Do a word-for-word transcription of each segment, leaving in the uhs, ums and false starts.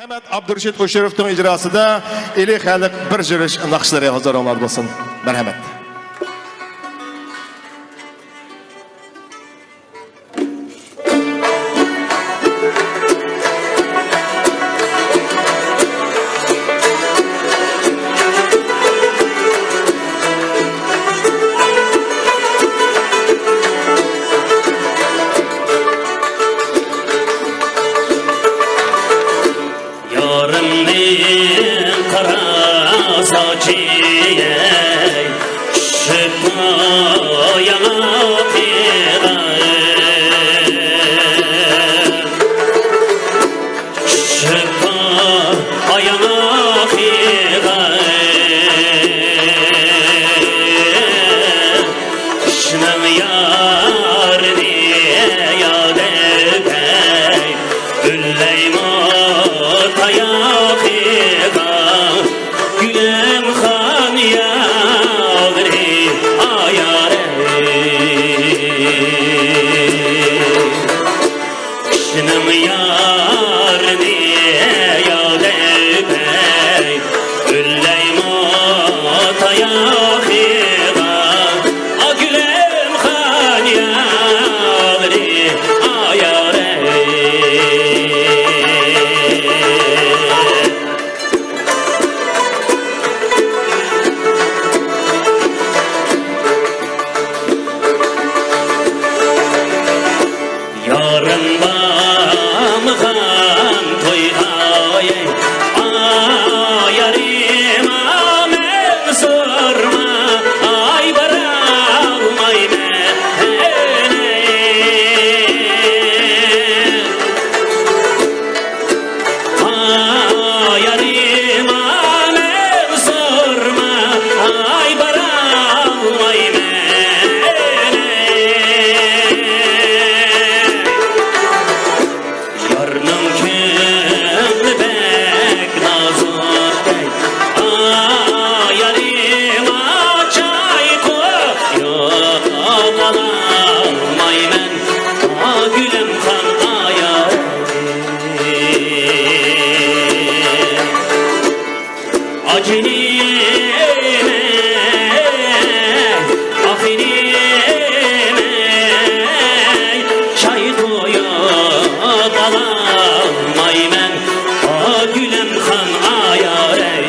ئەمەت ئابدۇرېشىت قوشۇروفنىڭ ئىجراسىدا ئىلى خەلق بىر يۈرۈش ناخشىلىرى ھۇزۇرۇڭلاردا بولسۇن. مەرھەمەت. يارىمنىڭ قارا ساچى، ئەي، چۈشۈپتۇ ياڭاقىغا. چۈشۈپتۇ ياڭاقىغا. قىشنىڭ يارىنى ياد ئەتەي، ئۈنلەيمۇ تاياقىغا، گۈلۈمخان ياغلىرى ئايارەي. قىشنىڭ يارىنى ياد ئەتەي، ئۈنلەيمۇ تاياقىغا، ئا گۈلۈمخان ياغلىرى ئايارەي. يارىم بارمىغان تويغا، ئايارىم، مەن زورما، ئاي، بارالمايمەن. ئايارىم، مەن زورما، ئاي، بارالمايمەن. يارنىڭ كۆڭلى بەك نازۇك، ئايارىم، چايقۇ، يوقالايمەن، ئا گۈلۈمخان ئايارىم. ئاجىنىمەي، ئاخىنىمەي، چاي قۇيۇپ ئالالمايمەن، ئا گۈلۈمخان ئايارەي.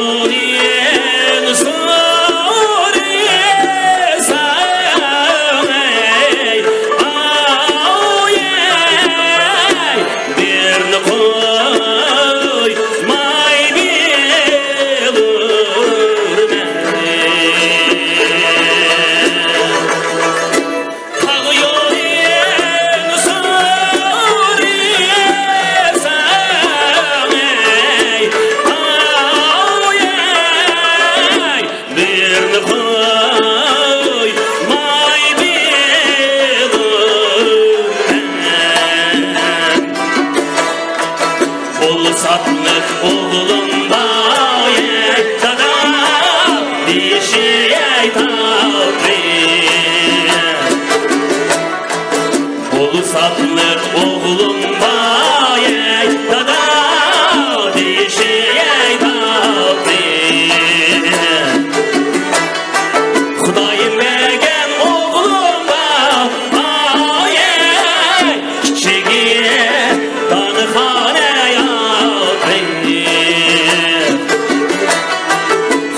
ئىنسان ئەي، ئاۋۇ ئەي، بىرنى قويماي بىلۇرمەن. تاغ يولىنى سورىسام ئەي، ئاۋۇ ئەي، بىرنى قويماي بىلۇرمەن. ئۇل ساتلىق ئوغلۇم بار ئەي، دادا دېيىشى ئەي تاپتى. ئۇل ساتلىق ئوغلۇم بار ئەي، دادا دېيىشى ئەي تاپتى. خۇدايىم بەرگەن ئوغلۇم بار، ئايەي، كىچىكى دانىخانە ياتىدۇ.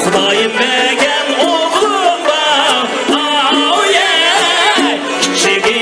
خۇدايىم بەرگەن ئوغلۇم بار، ئايەي، كىچىكى